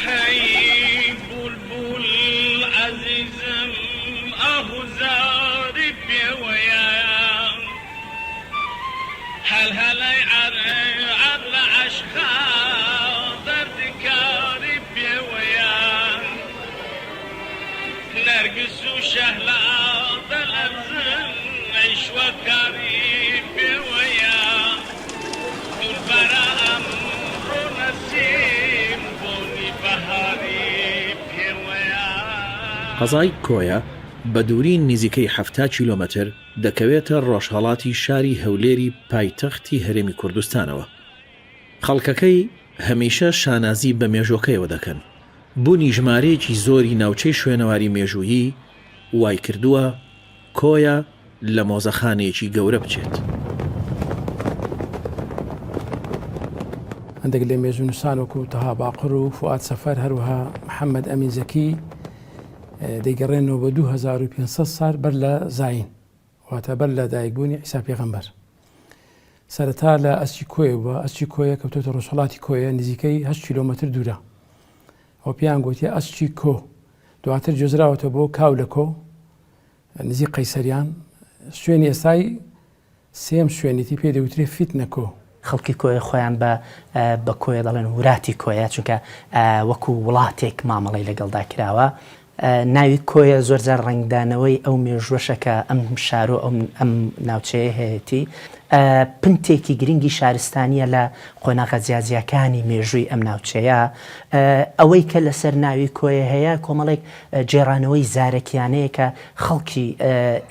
هەی بولبول ئەزیزم ئاه و زاری پێوەیە هەلهەلەی عەرەب لە عەشقا دەردی کاری پێوەیە نەرگس و شەهلا دەلەرزن عیشوە کاری پێوەیە دولبەرە ئەمڕۆ نەسیم بۆنی بەهاری پێوەیە. قەزای کۆیە بە دووری نزیکەی 70 کیلۆمەتر دەکەوێتە ڕۆژهەڵاتی شاری هەولێری پایتەختی هەرێمی کوردستانەوە. خەڵکەکەی هەمیشە شانازی بە مێژووەکەیەوە دەکەن. بوونی ژمارەیەکی زۆری ناوچەی شوێنەواری مێژوویی وایکردووە کۆیە لە مۆزەخانەیەکی گەورە بچێت. هەندێک لە مێژوونووسان وەکو تەها باقر و فوئاد سەفەر هەروەها محەممەد ئەمین زەکی دەیگەڕێنەوە بۆ 2500 سال بەر لە زایین واتە بەر لە دایکبوونی عیسا پێغەمبەر. سەرەتا لە ئەسچی کۆیە بووە، ئەسچی کۆیە کەوتۆتە ڕۆژهەڵاتی کۆیە نزیکەی هەشت کیلۆمەتر دوورە. ئەوە پێیان گوتیە ئەسچی کۆ. دواتر گوێزراوەتە بۆ کاو لە کۆ نزیک قەیسەریان شوێنی ئێستای سێم شوێنیتی پێ دەوترێ فیتنە کۆ. خەڵکی کۆیە خۆیان بە بە کۆیە دەڵێن وراتی کۆیە چونکە وەکو وڵاتێک مامەڵەی لەگەڵدا کراوە. ناوی کۆیە زۆرجار ڕەنگدانەوەی ئەو مێژووەشە کە ئەم شار و ئەم ناوچەیە هەیەتی. پنتێکی گرنگی شارستانییە لە قۆناغە جیاجیاکانی مێژووی ئەم ناوچەیە. ئەوەی کە لەسەر ناوی کۆیە هەیە کۆمەڵێک گێڕانەوەی زارەکیانەیە کە خەڵکی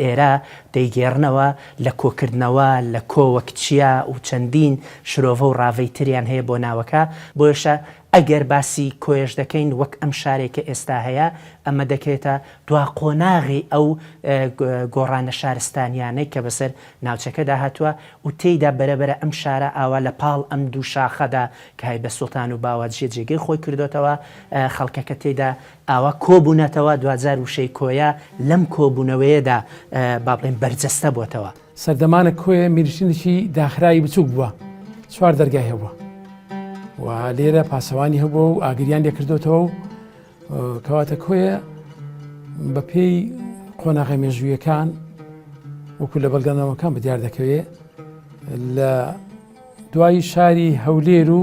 ئێرە دەیگێڕنەوە لە کۆکردنەوە لە کۆ وەک چیا و چەندین شرۆڤە و ڕاڤەی تریان هەیە بۆ ناوەکە، بۆیەشە ئەگەر باسی کۆیەش دەکەین وەک ئەم شارەی کە ئێستا هەیە، ئەمە دەکەوێتە دوا قۆناغی ئەو گۆڕانە شارستانیانەی کە بەسەر ناوچەکەدا هاتووە و تێیدا بەرەبەرە ئەم شارە ئاوا لە پاڵ ئەم دوو شاخەدا کە هەیبە سوڵتان و باوەجیە جێگەی خۆی کردۆتەوە، خەڵکەکە تێیدا ئاوا کۆبوونەتەوە، دواجار وشەی کۆیە لەم کۆبوونەوەیەدا با بڵێین بەرجەستە بۆتەوە. سەردەمانە کۆیە میرنشینێکی داخراوی بچووک بووە، چوار دەرگای هەبووە و لێرە پاسەوانی هەبووە و ئاگریان لێکردوتەوە و کەواتە کۆیە بە پێی قۆناغە مێژوویەکان وەکو لە بەڵگەنامەکان بەدیار دەکەوێ لە دوای شاری هەولێر و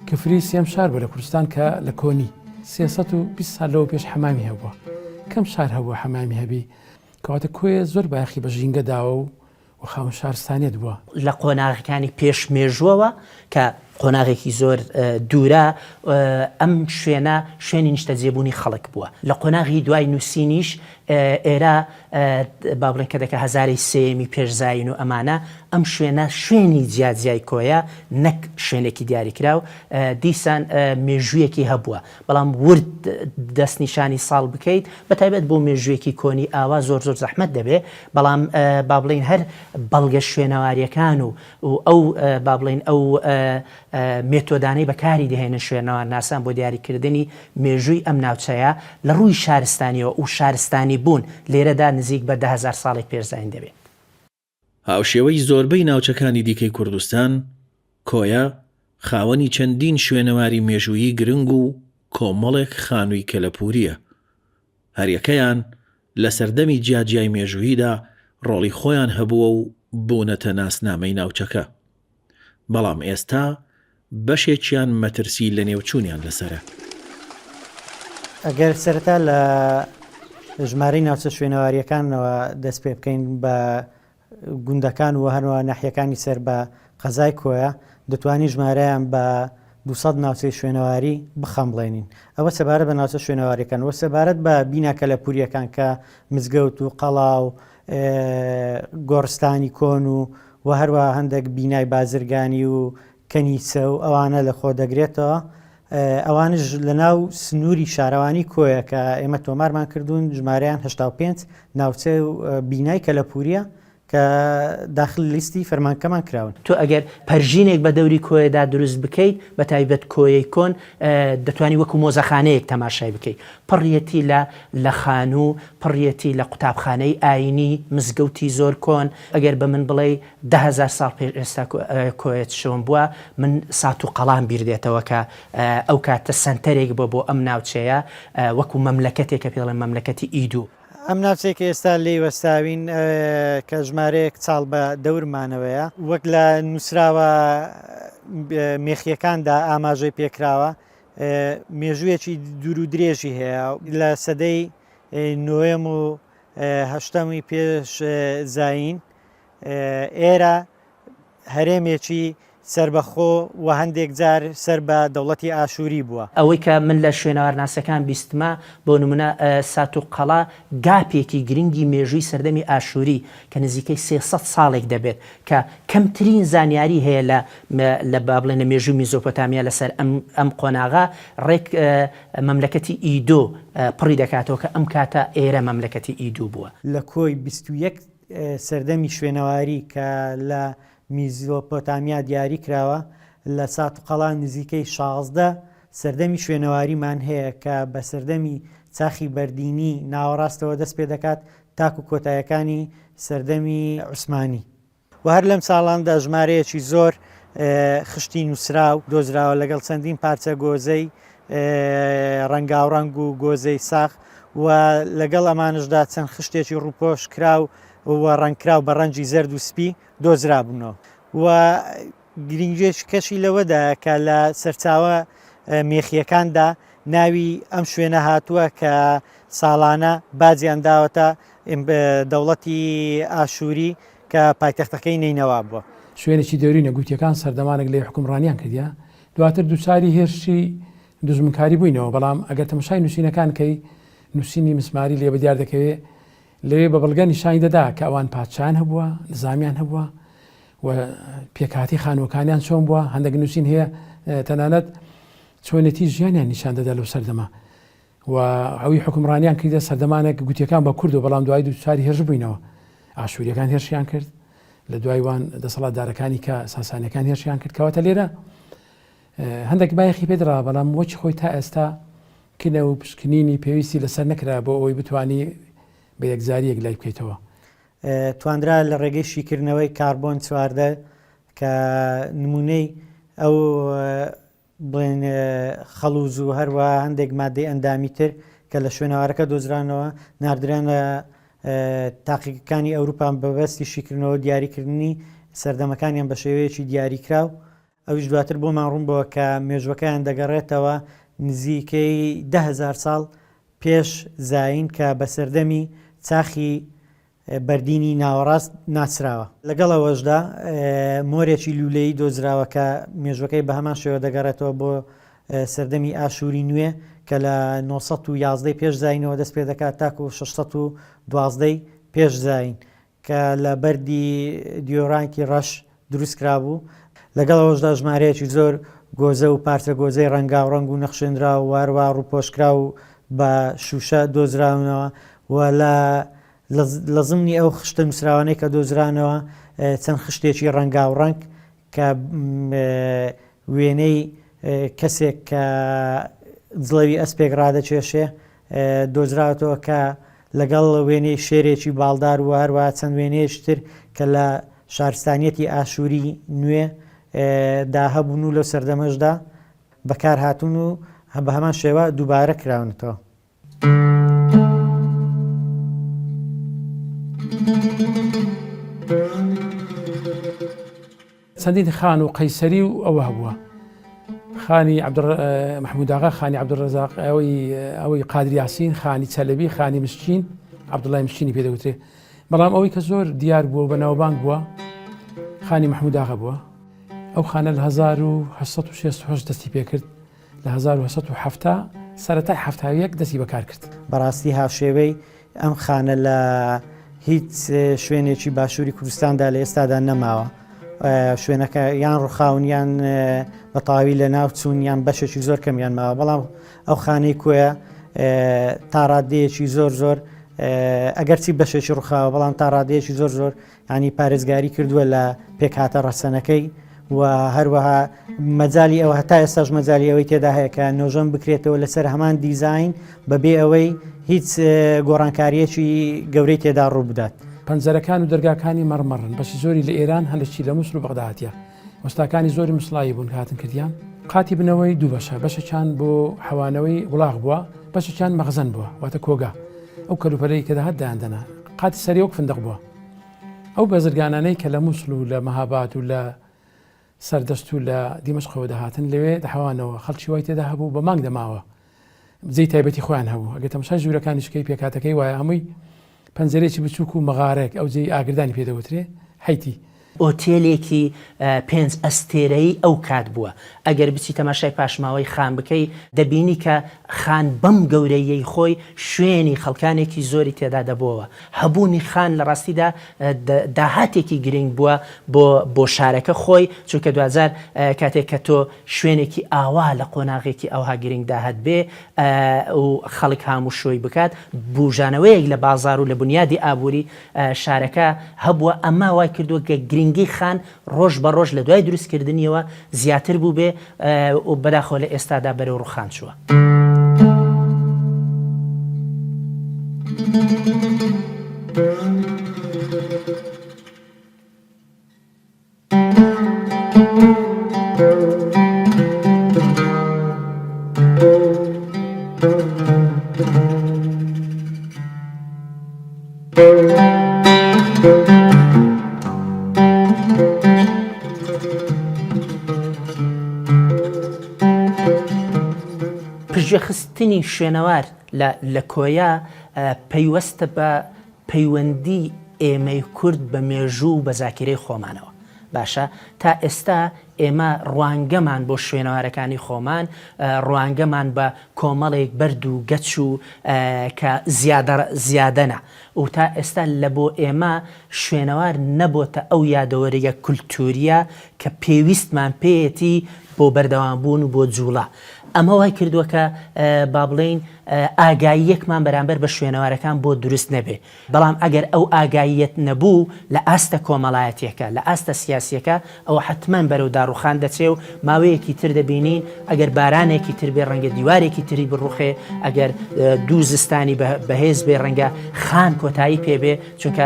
کفری سێم شار بوو لە کوردستان کە لە کۆنی 320 سال لەوە پێش حەمامی هەبووە کەم شار هەبووە حەمامی هەبی کەواتە کۆیە زۆر بایەخی بە ژینگە داوە و و خاوەن شارستانیەت بووە. لە قۆناغەکانی پێش مێژووەوە کە قۆناغێکی زۆر دوورە ئەم شوێنە شوێنی نیشتەجێبوونی خەڵک بووە. لە قۆناغی دوای نووسینیش ئێرە با بڵێین کە دەکا هەزارەی سێیەمی پێش زایین و ئەمانە، ئەم شوێنە شوێنی جیاجیای کۆیە نەک شوێنێکی دیاریکراو، دیسان مێژوویەکی هەبووە. بەڵام ورد دەستنیشانی ساڵ بکەیت بەتایبەت بۆ مێژوویەکی کۆنی ئاوا زۆر زۆر زەحمەت دەبێ بەڵام با بڵێین هەر بەڵگە شوێنەواریەکان و ئەو با بڵێین ئەو مێتۆدانەی بەکاری دەهێنن شوێنەوارناسان بۆ دیاریکردنی مێژووی ئەم ناوچەیە لە ڕووی شارستانیەوە و شارستانی بوون لێرەدا نزیک بە 10هزار ساڵێک پێش زایین دەبێت. هاوشێوەی زۆربەی ناوچەکانی دیکەی کوردستان، کۆیە خاوەنی چەندین شوێنەواری مێژوویی گرنگ و کۆمەڵێک خانووی کەلەپوورییە، هەریەکەیان لە سەردەمی جیاجیای مێژووییدا ڕۆڵی خۆیان هەبووە و بوونەتە ناسنامەی ناوچەکە، بەڵام ئێستا بەشێکیان مەترسی لەنێوچوونیان لەسەرە. ئەگەر سەرەتا لە ژمارەی ناوچە شوێنەوارییەکانەوە دەست پێ بکەین بە گوندەکان و هەروەها ناحیەکانی سەر بە قەزای کۆیە دەتوانین ژمارەیان بە 200 ناوچەی شوێنەواری بخەمڵێنین ئەوە سەبارەت بە ناوچە شوێنەواریەکان وە سەبارەت بە بینا کەلەپوریەکان کە مزگەوت و قەڵا و گۆڕستانی کۆن و و هەروەها هەندێک بینای بازرگانی و کەنیسە و ئەوانە لە خۆ دەگرێتەوە ئەوانش لە ناو سنووری شارەوانی کۆیە کە ئێمە تۆمارمان کردوون ژمارەیان 85 ناوچە و بینای کەلەپوریە. کە داخل لیستی فەرمانگەکەمان کراون. تۆ ئەگەر پەرژینێک بە دەوری کۆیەدا دروست بکەیت، بە تایبەت کۆیەی کۆن، دەتوانی وەکو مۆزەخانەیەک تەماشای بکەیت. پڕیەتی لە لە خانوو، پڕیەتی لە قوتابخانەی ئایینی، مزگەوتی زۆر کۆن. ئەگەر بە من بڵێی 10,000 ساڵ پێش ئێستا کۆیە چۆن بووە، من سات و قەڵام بیر دێتەوە کە ئەو کاتە سەنتەرێک بووە بۆ ئەم ناوچەیە، وەکو مەملەکەتێک کە پێی دەڵێن مەملەکەتی ئیدو. ئەم ناوچەی کە ئێستا لێی وەستاوین کە ژمارەیەک چاڵ بە دەورمانەوەیە وەک لە نووسراوە مێخیەکاندا ئاماژەی پێکراوە مێژوویەکی دوور و درێژی هەیە لە سەدەی نۆیەم و هەشتەمی پێش زایین ئێرە هەرێمێکی سەربەخۆ و هەندێک جار سەر بە دەوڵەتی ئاشووری بووە. ئەوەی کە من لە شوێنەوارناسەکان بیستمە، بۆ نموونە ساتوققەڵا گاپێکی گرنگی مێژووی سەردەمی ئاشووری کە نزیکەی 300 ساڵێک دەبێت کە کەمترین زانیاری هەیە لە لە با بڵێین لە مێژووی میزۆپۆتامیا لەسەر ئەم ئەم قۆناغە ڕێک مەملەکەتی ئیدۆ پڕی دەکاتەوە کە ئەم کاتە ئێرە مەملەکەتی ئیدو بووە. لە کۆی 21 سەردەمی شوێنەواری کە لە میزۆپۆتامیا دیاری کراوە، لە ساتوقەڵا نزیکەی 16 سەردەمی شوێنەواریمان هەیە کە بە سەردەمی چاخی بەردینی ناوەڕاستەوە دەست پێ دەکات تاکو کۆتایەکانی سەردەمی عوسمانی. و هەر لەم ساڵاندا ژمارەیەکی زۆر خشتی نووسراو دۆزراوە لەگەڵ چەندین پارچە گۆزەی ڕەنگاوڕەنگ و گۆزەی ساغ و لەگەڵ ئەمانشدا چەند خشتێکی ڕووپۆش کراو و ڕەنگکراو بە ڕەنگی زەرد و سپی دۆزرابوونەوە و گرنگیەکەشی لەوەدایە کە لە سەرچاوە مێخیەکاندا ناوی ئەم شوێنە هاتووە کە ساڵانە باجیان داوەتە دەوڵەتی ئاشووری کە پایتەختەکەی نەینەوا بووە. شوێنێکی دێرینە، گوتیەکان سەردەمانێک لێی حوکمڕانیان کردیە، دواتر دووچاری هێرشی دوژمنکاری بووینەوە، بەڵام ئەگەر تەماشای نووسینەکان کەی، نووسینی مسماری لێ بەدیار دەکەوێ، لەوێ بە بەڵگە نیشانی دەدا کە ئەوان پادشایان هەبووە، نزامیان هەبووە و پێکهاتەی خانووەکانیان چۆن بووە، هەندێک نووسین هەیە تەنانەت چۆنێتی ژیانیان نیشان دەدا لەو سەردەمە و ئەوی حوکمڕانیان کردە سەردەمانێک گوتیەکان بە کورد و بەڵام دوای دووچاری هێرش بووینەوە ئاشووریەکان هێرشیان کرد لە دوای وان دەسەڵاتدارەکانی کە ساسانیەکان هێرشیان کرد کەواتە لێرە هەندێک بایەخی پێدرا بەڵام وەکی خۆی تا ئێستا کنە و پشکنینی پێویستی لەسەر نەکرا بۆ ئەوەی بتانی بە یەکجاری یەکلای بکەیتەوە. توانرا لە ڕێگەی شیکردنەوەی کاربۆن 14 کە نمونەی ئەو بڵێن خەڵوز و هەروەها هەندێک مادەی ئەندامی تر کە لە شوێنەوارەکە دۆزرانەوە ناردرانە تاقیگەکانی ئەوروپا بەبەستی شیکردنەوە دیاریکردنی سەردەمەکانیان بە شێوەیەکی دیاریکراو ئەویش دواتر بۆمان ڕوون بووە کە مێژوەکەیان دەگەڕێتەوە نزیکەی 10,000 ساڵ پێش زایین کە بە سەردەمی چاخی بەردینی ناوەڕاست ناسراوە. لەگەڵ ئەوەشدا مۆرێکی لوولەیی دۆزراوە کە مێژوەکەی بە هەمان شێوە دەگەڕێتەوە بۆ سەردەمی ئاشووری نوێ کە لە 911 پێش زایینەوە دەست پێ دەکات تاکو 612 پێش زایین کە لە بەردی دیۆرانکی ڕەش دروست کرابوو، لەگەڵ ئەوەشدا ژمارەیەکی زۆر گۆزە و پارچە گۆزەی ڕەنگاوڕەنگ و نەخشێنراو و هەروەها ڕووپۆشکراو بە شووشە دۆزراونەوە و لە لە زمنی ئەو خشتە نووسراوانەی کە دۆزرانەوە چەند خشتێکی ڕەنگاوڕەنگ کە وێنەی کەسێک کە جڵەوی ئەسپێک ڕادەکێشێ دۆزراوەتەوە کە لەگەڵ وێنەی شێرێکی باڵدار و هەروەها چەند وێنەیەکی تر کە لە شارستانیەتی ئاشووری نوێ دا هەبوون و لەو سەردەمەشدا بەکار هاتوون و بە هەمان شێوە دووبارە کراونەتەوە. چەندین خان و قەیسەری و ئەوە هەبووە خانی مححموداغا خانی عبدڕزاق ئەوەی ئەوەی قادریاسین خانی چەلبی خانی مشکین عبدڵای مشکینی پێدەگوترێ بەڵام ئەوەی کە زۆر دیار بووە بە ناوبانگ بووە خانی مححموداغا بووە ئەو خانە لە 1968 دەستی پێکرد لە 1970 سەرەتای 71 دەستی بەکار کرد. بەڕاستی هاوشێوەی ئەم خانە لە هیچ شوێنێکی باشووری کوردستاندا لە ئێستادا نەماوە. شوێنەکە یان ڕوخاون یان بە تەواوی لە ناو چوون یان بەشێکی زۆر کەمیان ماوە بەڵام ئەو خانەی کۆیە تا ڕادەیەکی زۆر زۆر. ئەگەرچی بەشێکی ڕوخاوە بەڵام تا ڕادەیەکی زۆر زۆر ینی پارێزگاری کردووە لە پێکهاتە ڕەسەنەکەی و هەروەها مەجای ئەوە هەتا ئێستاش مەجای ئەوەی تێدا هەیە کە نۆژەن بکرێتەوە لەسەر هەمان دیزین بەبێ ئەوەی هیچ گۆڕانکاریەکی گەورەی تێدا ڕوو بدات. پەنجەرەکان و دەرگاکانی مەڕمەڕن، بەشی زۆری لە ئێران، هەندێکی لە موسڵ و بەغدا هاتیە. وەستاکانی زۆری موسڵایی بوون کە هاتن کردیان. قاتی بنەوەی دوو بەشە، بەشێکیان بۆ حەوانەوەی وڵاخ بووە، بەشێکیان مەخزەن بووە، واتە کۆگا. ئەو کەلوپەلەی کە دەهات دایاندەنا. قاتی سەری وەک فندق بووە. ئەو بازرگانانەی کە لە موسڵ و لە مەهاباد و لە سەردەشت و لە دیمەشقەوە دەهاتن لەوێ دەحەوانەوە، خەڵکی وای تێدا هەبوو بە مانگ دەماوە. جێی تایبەتی خۆیان هەبوو. ئەگەر تەماشای ژوورەکانیش بکەی پێکهاتەکەی وایە هەمووی پەنجەرەیەکی بچووک و مەغارەیەک ئەو جێی ئاگردانی پێ دەوترێ حەیتی. ئۆتێلێکی پێنج ئەستێرەیی ئەو کات بووە. ئەگەر بچی تەماشای پاشماوەی خان بکەی دەبینی کە خان بەم گەورەییەی خۆی شوێنی خەڵکانێکی زۆری تێدا دەبۆوە. هەبوونی خان لە ڕاستیدا داهاتێکی گرینگ بووە بۆ بۆ شارەکە خۆی، چونکە دواجار کاتێک کە تۆ شوێنێکی ئاوا لە قۆناغێکی ئەوها گرنگدا هەتبێ و خەڵک هاموشۆی بکات، بوژانەوەیەک لە بازاڕ و لە بونیادی ئابووری شارەکە هەبووە، ئەمە وای کردووە کە گرنگی خان ڕۆژ بە ڕۆژ لە دوای دروستکردنیەوە زیاتر بووبێ و بەداخەوە لە ئێستادا بەرەو ڕوخان چووە. پشتگوێخستنی شوێنەوار لە کۆیە پەیوەستە بە پەیوەندی ئێمەی کورد بە مێژوو و بە زاکیرەی خۆمانەوە. باشە تا ئێستا ئێمە ڕوانگەمان بۆ شوێنەوارەکانی خۆمان، ڕوانگەمان بە کۆمەڵێک بەرد و گەچ و کە زیادە زیادەنە و تا ئێستا لە بۆ ئێمە شوێنەوار نەبۆتە ئەو یادەوەرییە کولتوورییە کە پێویستمان پێیەتی بۆ بەردەوامبوون و بۆ جووڵە. ئەمە وای کردووە کە با بڵێین ئاگاییەکمان بەرامبەر بە شوێنەوارەکان بۆ دروست نەبێ. بەڵام ئەگەر ئەو ئاگاییەت نەبوو لە ئاستە کۆمەڵایەتیەکە، لە ئاستە سیاسیەکە، ئەوە حەتمەن بەرەو داڕوخان دەچێ و ماوەیەکی تر دەبینین ئەگەر بارانێکی تر بێ ڕەنگە دیوارێکی تری بڕوخێ، ئەگەر دوو زستانی بەهێز بێ ڕەنگە خان کۆتایی پێ بێ، چونکە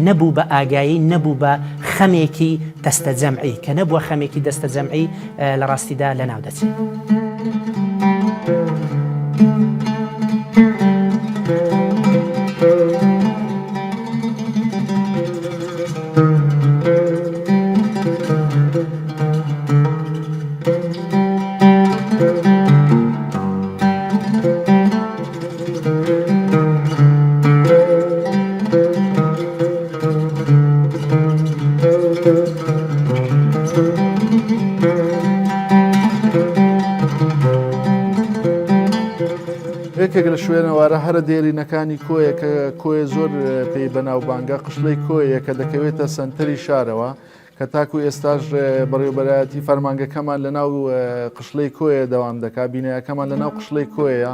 نەبوو بە ئاگایی، نەبوو بە خەمێکی دەستەجەمعی، کە نەبووە خەمێکی دەستەجەمعی لە ڕاستیدا لەناو دەچێ. یەکێک لە شوێنەوارە هەرە دێرینەکانی کۆیە کە کۆیە زۆر پێی بەناوبانگە قشڵەی کۆیە کە دەکەوێتە سەنتەری شارەوە کە تاکو ئێستاش بەڕێوبەرایەتی فەرمانگەکەمان لە ناو قشڵەی کۆیە دەوام دەکات بینایەکەمان لە ناو قشڵەی کۆیە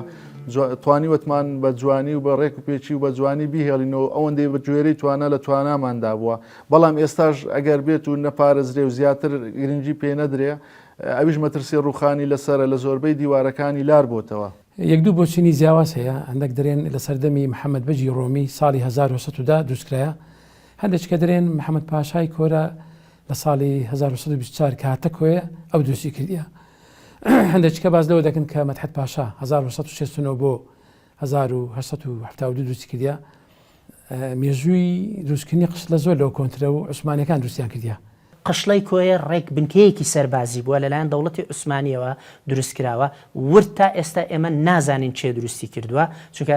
توانیوەتمان بە جوانی و بە ڕێک و پێچی و بە جوانی بیهێڵینەوە ئەوەندەی بە گوێرەی توانا لە تواناماندا بووە بەڵام ئێستاش ئەگەر بێت و نەپارێزرێ و زیاتر گرنگی پێ نەدرێ ئەویش مەترسی ڕووخانی لەسەرە لە زۆربەی دیوارەکانی لار بۆتەوە. یەک دوو بۆچینی جیاواز هەیە، هەندەک دەرێن لە سەردەمی محەمەد بەگی ڕۆمی ساڵی 1110 دروستکرایە، هەندێک کە دەرێن محەمەد پاشای کۆرە لە ساڵی 1124 کە هاتە کۆیە ئەو دروستی کردیە. هەندێک کە باس لەوە دەکەن کە مەدحەت پاشا 1169 بۆ 1872 دروستی کردیە. مێژووی دروستکردنی قشڵە زۆر لەوە کۆنترە و عوسمانیەکان دروستیان کردیە. قشڵەی کۆیە ڕێک بنکەیەکی سەربازی بووە لەلایەن دەوڵەتی عوسمانیەوە دروست کراوە، ورد تا ئێستا ئێمە نازانین کێ دروستی کردووە، چونکە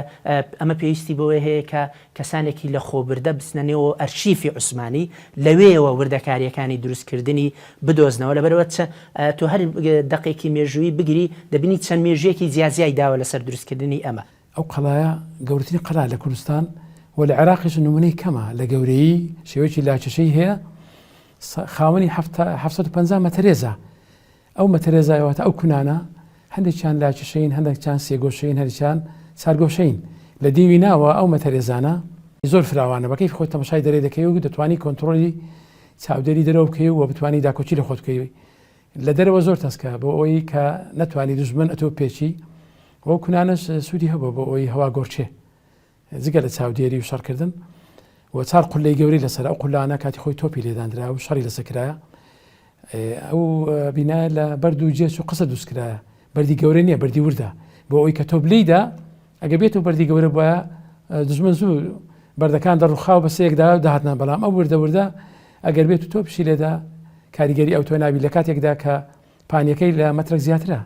ئەمە پێویستی بەوەی هەیە کە کەسانێکی لەخۆبردە بچنە نێو ئەرشیفی عوسمانی لەوێیەوە وردەکارییەکانی دروستکردنی بدۆزنەوە، لەبەرئەوە تۆ هەر دەقێکی مێژوویی بگری دەبینی چەند مێژوویەکی جیاجیای داوە لەسەر دروستکردنی ئەمە. ئەو قەڵایە گەورەترین قەڵا لە کوردستان و لە عێراقیش نمونەی کەمە لە گەورەیی شێوەیەکی لاکێشەی هەیە خاوەنی 750 مەتەرێزە ئەو مەتەرێزایەوەتە ئەو کونانە هەندێکیان لاکێشەین هەندێکیان سێگۆشەین هەندێکیان چارگۆشەین. لە دیوی ناوە ئەو مەتەرێزانە زۆر فراوانە بە کەیفی خۆت تەماشای دەرێ دەکەی و دەتوانی کۆنترۆلی چاودێری دەرەوە بکەی و بتوانی داکۆکی لە خۆت بکەی لە دەرەوە زۆر تەسکە بۆ ئەوەی کە نەتوانی دوژمن ئەتۆ پێچی وەو کونانەش سوودی هەبوو بۆ ئەوەی هەوا گۆرچێ جگە لە چاودێری و شەڕکردن و چار قولەی گەورەی لەسەر ئەو قولانە کاتی خۆی تۆپی لێداندرا و شەڕی لەسەر کرایە ئەو بینایە لە بەرد و جێچ و قسە دروست کرایە بەردی گەورە نییە بەردی وردە بۆ ئەوەی کە تۆپ لێیدا ئەگە بێت و بەردی گەورە بووە دژمن زوو بەردەکان دەڕوخاو بە سەیەکدا دەهاتنا بەڵام ئەو وردە وردە ئەگەر بێت و تۆپشی لێدا کاریگەری ئەو تۆ نابی لە کاتێکدا کە پانیەکەی لە مەترەک زیاترە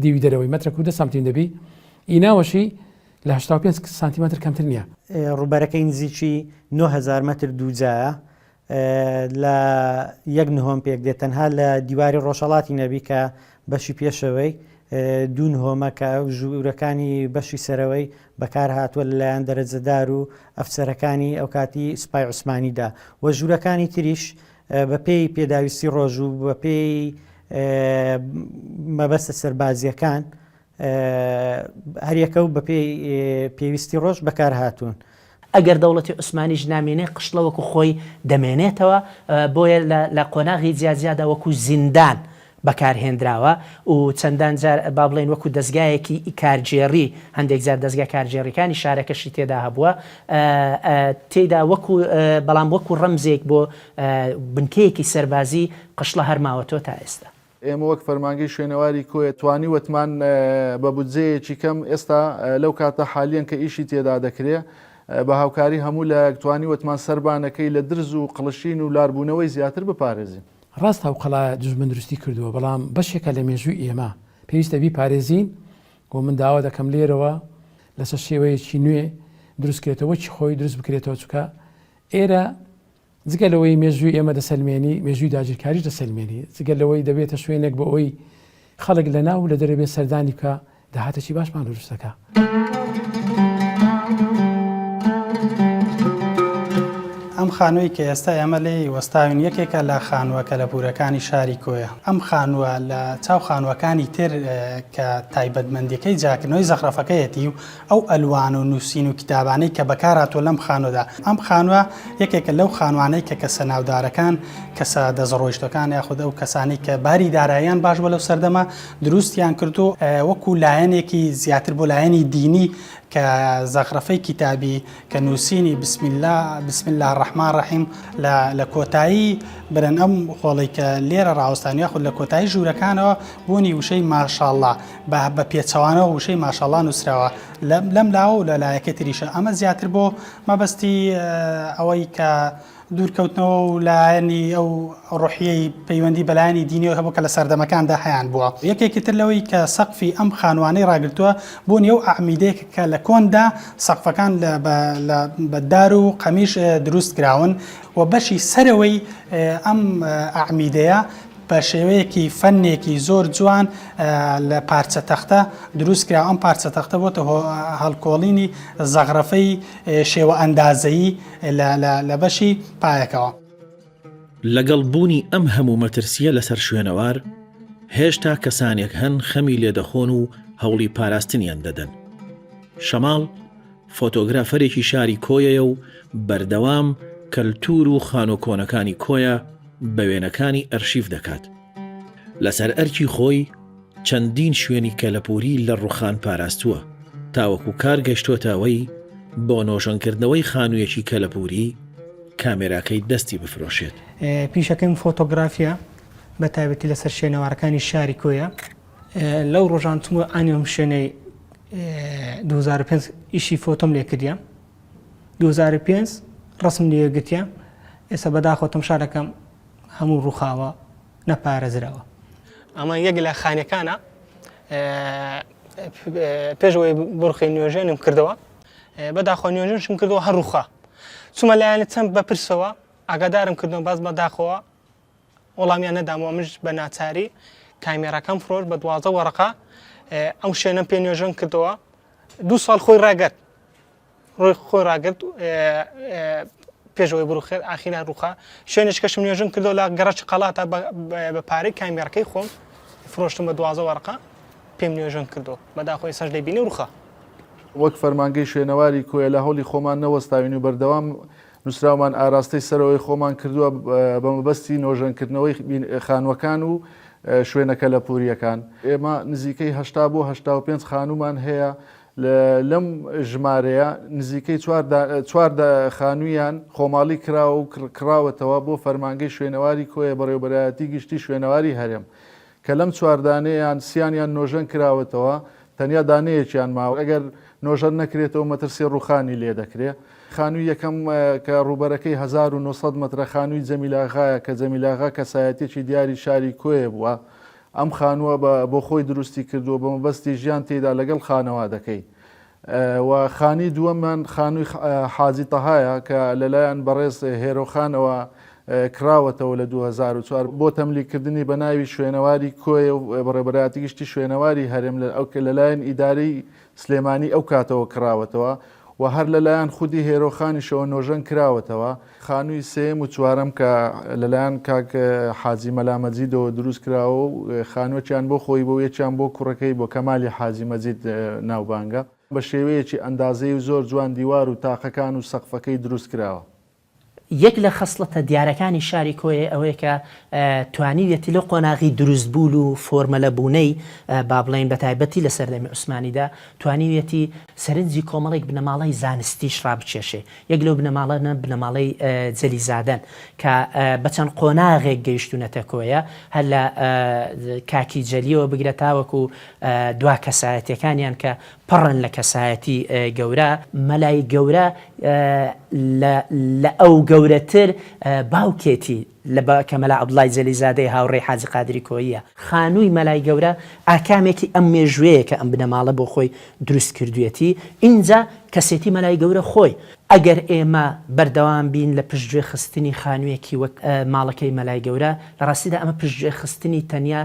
دیوی دەرەوەی مەترەک و دە سانتیم دەبی ئیناوەشی لە 85 سانتیمەتر کەمتر نییە. ڕووبەرەکەی نزیکی 9000 مەتر دووجایە لە یەک نهۆم پێک دێت تەنها لە دیواری ڕۆژهەڵاتی نەبی کە بەشی پێشەوەی دوو نهۆمە کە ژوورەکانی بەشی سەرەوەی بەکار هاتووە لەلایەن دەرەجەدار و ئەفسەرەکانی ئەوکاتی سوپای عوسمانیدا و ژوورەکانی تریش بەپێی پێداویستی ڕۆژ و بەپێی مەبەستە سەربازیەکان هەریەکە و بەپێی پێویستی ڕۆژ بەکار هاتوون. ئەگەر دەوڵەتی عوسمانیش نامێنێ قشڵە وەکو خۆی دەمێنێتەوە، بۆیە لە قۆناغی جیاجیادا وەکو زیندان بەکارهێنراوە و چەندان جار با بڵێین وەکو دەزگایەکی کارگێڕی هەندێک جار دەزگا کارگێڕیەکانی شارەکەشی تێدا هەبووە تێیدا وەکو بەڵام وەکو ڕەمزێک بۆ بنکەیەکی سەربازی قشڵە هەر ماوەتەوە تا ئێستا. ئێمە وەک فەرمانگەی شوێنەواری کۆیە توانیوەتمان بە بودجەیەکی کەم ئێستا لەو کاتە حالیەن کە ئیشی تێدا دەکرێ بە هاوکاری هەموو لایەک توانیوەتمان سەربانەکەی لە درز و قڵشین و لاربوونەوەی زیاتر بپارێزین. ڕاستە ئەو قەڵایە دوژمن دروستی کردووە، بەڵام بەشێکە لە مێژووی ئێمە، پێویستە بیپارێزین و من داوا دەکەم لێرەوە لەسەر شێوەیەکی نوێ دروستکرێتەوە وەکی خۆی دروست بکرێتەوە، چونکە ئێرە جگە لەوەی مێژووی ئێمە دەسەلمێنی، مێژووی داگیرکاریش دەسەلمێنی. جگە لەوەی دەبێتە شوێنێک بۆ ئەوەی خەڵک لە ناو و لە دەرەوێ سەردانی بکا، داهاتێکی باشمان دروست دەکا. ئەم خانووەی کە ئێستا ئێمە لێی وەستاوین یەکێکە لە خانووە کەلەپوورەکانی شاری کۆیە. ئەم خانووە لە چاو خانووەکانی تر کە تایبەتمەندییەکەی جیاکردنەوەی زەخرەفەکەیەتی و ئەو ئەلوان و نووسین و کیتابانەی کە بەکارهاتووە لەم خانووەدا. ئەم خانووە یەکێکە لەو خانووانەی کە کەسە ناودارەکان، کەسە دەستڕۆیشتووەکان یاخود ئەو کەسانەی کە باری داراییان باش بووە لەو سەردەمە دروستیان کردووە وەکو لایەنێکی زیاتر بۆ لایەنی دینی کە زەخرەفەی کیتابی کە نووسینی بسم اللە بسم اللە الرحمن الرحیم لە لە کۆتایی برن ئەم هۆڵەی کە لێرە ڕاوەستان یاخود لە کۆتایی ژوورەکانەوە بوونی وشەی ماشاءاللە بە بە پێچەوانەوە وشەی ماشاءاللە نووسراوە لەم لاوە و لە لایەکەی تریشە ئەمە زیاتر بۆ مەبەستی ئەوەی کە دوورکەوتنەوە و لایەنی ئەو ڕۆحیەی پەیوەندی بە لایەنی دینیەوە هەبوو کە لە سەردەمەکاندا هەیان بووە. یەکێکی تر لەوەی کە سەقفی ئەم خانووانەی ڕاگرتووە بوونی ئەو ئەعمیدەیە کە لە کۆندا سەقفەکان لە بە لە بە دار و قەمیش دروست کراون و بەشی سەرەوەی ئەم ئەعمیدەیە بە شێوەیەکی فەنێکی زۆر جوان لە پارچە تەختە دروست کرا ئەم پارچە تەختە بۆتە هەڵکۆڵینی زەغرەفەی شێوە ئەندازەیی لە بەشی پایەکەوە. لەگەڵ بوونی ئەم هەموو مەترسییە لەسەر شوێنەوار، هێشتا کەسانێک هەن خەمی لێدەخۆن و هەوڵی پاراستنیان دەدەن. شەماڵ فۆتۆگرافەرێکی شاری کۆیەیە و بەردەوام کەلتوور و خانووە کۆنەکانی کۆیە بە وێنەکانی ئەرشیف دەکات. لەسەر ئەرکی خۆی چەندین شوێنی کەلەپووری لە ڕووخان پاراستووە، تاوەکو کار گەشتووەتە ئەوەی بۆ نۆژەنکردنەوەی خانوویەکی کەلەپووری کامێراکەی دەستی بفرۆشێت. پیشەکەم فۆتۆگرافیە بە تایبەتی لەسەر شوێنەوارەکانی شاری کۆیە. لەو ڕۆژان چوومە ئانی ئەم شوێنەی 2005 ئیشی فۆتۆم لێ کردیە 2005 ڕسم لێ گرتیە ئێستا بەداخەوە تەمشا دەکەم هەموو ڕووخاوە نەپارێزراوە. ئەمە یەک لە خانەکانە پێش ئەوەی بڕخی نوێژێنم کردەوە بەداخۆ نوێژنشم کردەوە هەر ڕووخا چوومە لایەنە چەند بەپرسەوە ئاگادارم کردەوە باز بەداخەوە وەڵامیان نەدامەوە منش بە ناچاری کامێراکەم فرۆشت بە 12 وەڕقە ئەو شوێنەم پێ نوێژەن کردەوە دوو ساڵ خۆی ڕاگەرت ڕۆی خۆی ڕاگرت پێشەوەی بڕوخێت ئاخیرا ڕوخا شوێنێک کەشم نوێژم کردەوە لە گەڕەکی قەڵاتە بە پارەی کامێڕەکەی خۆم فرۆشتم بە دوازە وەرقە پێم نوێژەن کردو بەداخۆی سەش دەبینی ڕوخا. وەک فەرمانگەی شوێنەواری کۆیە لە هەوڵی خۆمان نەوەستاوین و بەردەوام نووسراومان ئاراستەی سەرەوەی خۆمان کردووە بە مەبەستی نۆژەنکردنەوەی خانووەکان و شوێنە کەلەپوورییەکان. ئێمە نزیکەی 80 بۆ 85 خانوومان هەیە، لەم ژمارەیە نزیکەی چوار خانوویان خۆماڵی کراوە و کڕاوەتەوە بۆ فەرمانگەی شوێنەواری کۆیە بەڕێوەبەرایەتی گشتی شوێنەواری هەرێم کە لەم چوار دانەیان سیانیان نۆژەن کراوەتەوە، تەنیا دانەیەکیان ماوە ئەگەر نۆژەن نەکرێتەوە مەترسی ڕووخانی لێ دەکرێ. خانووی یەکەم کە ڕووبەرەکەی 1900 مەترە خانووی جەمیل ئاغایە کە جەمیل ئاغا کەسایەتیەکی دیاری شاری کۆیە بووە. ئەم خانووە بە بۆ خۆی دروستی کردووە بە مەبەستی ژیان تێیدا لەگەڵ خانەوادەکەی. و خانی دووەمان خانووی حاجی تەهایە کە لەلایەن بەڕێز هێرۆخانەوە کراوەتەوە لە 2004 بۆ تەملیکردنی بە ناوی شوێنەواری کۆیە و بەڕێوەبەرایەتی گشتی شوێنەواری هەرێم لە ئەو لەلایەن ئیدارەی سلێمانی ئەو کاتەوە کراوەتەوە و هەر لەلایەن خودی هێرۆخانیشەوە نۆژەن کراوەتەوە. خانووی سێیەم و چوارەم کە لەلایەن کاک حاجی مەلا مەجیدەوە دروست کراوە و خانووەکیان بۆ خۆی بوو یەکیان بۆ کوڕەکەی بۆ کەمالی حاجی مەجید ناوبانگە. بە شێوەیەکی ئەندازەیی و زۆر جوان دیوار و تاقەکان و سەقفەکەی دروست کراوە. یەک لە خەسڵەتە دیارەکانی شاری کۆیە ئەوەیە کە توانیویەتی لەو قۆناغی دروستبوون و فۆرمەلەبوونەی با بڵێین بە تایبەتی لە سەردەمی عوسمانیدا توانیویەتی سەرنجی کۆمەڵێک بنەماڵەی زانستیش ڕابکێشێ یەک لەو بنەماڵانە بنەماڵەی جەلیزادەن کە بە چەند قۆناغێک گەیشتوونەتە کۆیە هەر لە کاکی جەلیەوە بگرە تاوەکو دوا کەسایەتیەکانیان کە پڕن لە کەسایەتی گەورە. مەلای گەورە لە ئەو گەورەتر باوکێتی لە کە مەلا عەبدوڵای جەلیزادەی هاوڕێی حاجی قادری کۆییە. خانووی مەلای گەورە ئاکامێکی ئەم مێژووەیە کە ئەم بنەماڵە بۆ خۆی دروست کردوویەتی، ئینجا کەسێتی مەلای گەورە خۆی. ئەگەر ئێمە بەردەوام بین لە پشتگوێ خستنی خانوویەکی وەک ماڵەکەی مەلای گەورە، لە ڕاستیدا ئەمە پشتگوێ خستنی تەنیا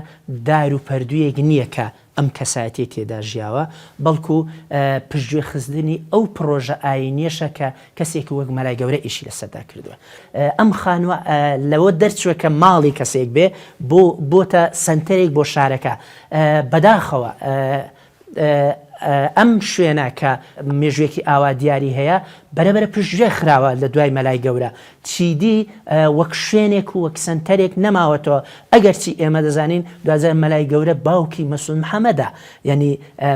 دار و پەردوویەک نییە کە ئەم کەسایەتیەی تێدا ژیاوە، بەڵکو پشتگوێ خستنی ئەو پڕۆژە ئایینیەشە کە کەسێکی وەک مەلای گەورە ئیشی لەسەردا کردووە. ئەم خانووە لەوە دەرچووە کە ماڵی کەسێک بێ، بۆ بۆتە سەنتەرێک بۆ شارەکە. بەداخەوە ئەم شوێنە کە مێژوویەکی ئاوا دیاری هەیە، بەرەبەرە پشتگوێ خراوە لە دوای مەلای گەورە. چیدی وەک شوێنێک و وەک سەنتەرێک نەماوەتەوە، ئەگەرچی ئێمە دەزانین دواجار مەلای گەورە باوکی مەسعود محەمەدە، یانی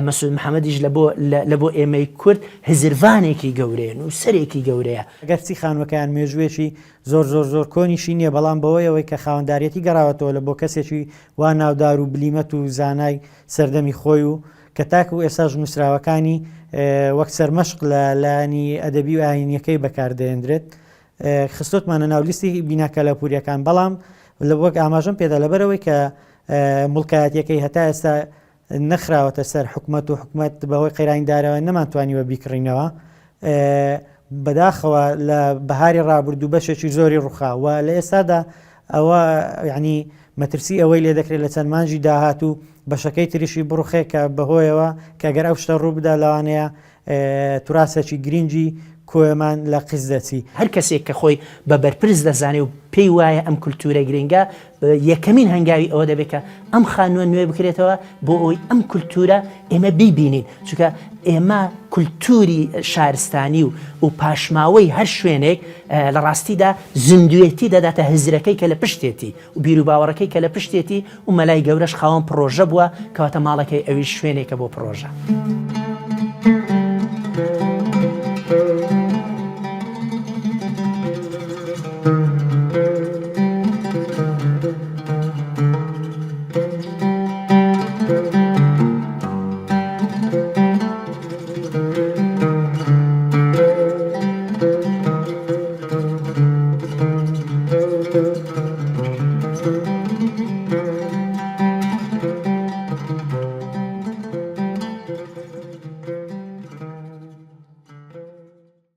مەسعود محەمەدیش لە بۆ لە بۆ ئێمەی کورد هزرڤانێکی گەورەیە، نووسەرێکی گەورەیە. ئەگەرچی خانووەکەیان مێژووێکی زۆر زۆر زۆر کۆنیشی نییە، بەڵام بەهۆی ئەوەی کە خاوەنداریەتی گەڕاوەتەوە لە بۆ کەسێکی وا ناودار و بلیمەت و زانای سەردەمی خۆی و کە تاکو ئێستاش نووسراوەکانی وەک سەرمەشق لە لایەنی ئەدەبی و ئایینیەکەی بەکاردەهێندرێت خستۆتمانە ناو لیستی بینا کەلەپوریەکان بەڵام لە وەک ئاماژەم پێدا لەبەرەوەی کە مڵکایەتیەکەی هەتا ئێستا نەخراوەتە سەر حکومەت و حکومەت بەهۆی قەیرانی دارەوە نەمانتوانیوە بیکڕینەوە بەداخەوە لە بەهاری ڕابردوو بەشێکی زۆری ڕوخا و لە ئێستادا ئەوە یعنی مەترسی ئەوەی لێ دەکرێت لە چەند مانگی داهاتوو بەشەکەی تریشی بڕوخێ کە بەهۆیەوە کە گەر ئەو شتە ڕوو بدا لەوانەیە توراسێکی گرینگی کۆیەمان لە قیز دەچی. هەر کەسێک کە خۆی بە بەرپرس دەزانێ و پێی وایە ئەم کولتوورە گرینگە، یەکەمین هەنگاوی ئەوە دەبێت کە ئەم خانووە نوێ بکرێتەوە بۆ ئەوەی ئەم کولتوورە ئێمە بیبینین، چونکە ئێمە کولتووری شارستانی و و پاشماوەی هەر شوێنێک لە ڕاستیدا زیندوێتی دەداتە هزرەکەی کە لە پشتێتی و بیروباوەڕەکەی کە لە پشتێتی و مەلای گەورەش خاوەن پڕۆژە بووە، کەواتە ماڵەکەی ئەویش شوێنێکە بۆ پڕۆژە.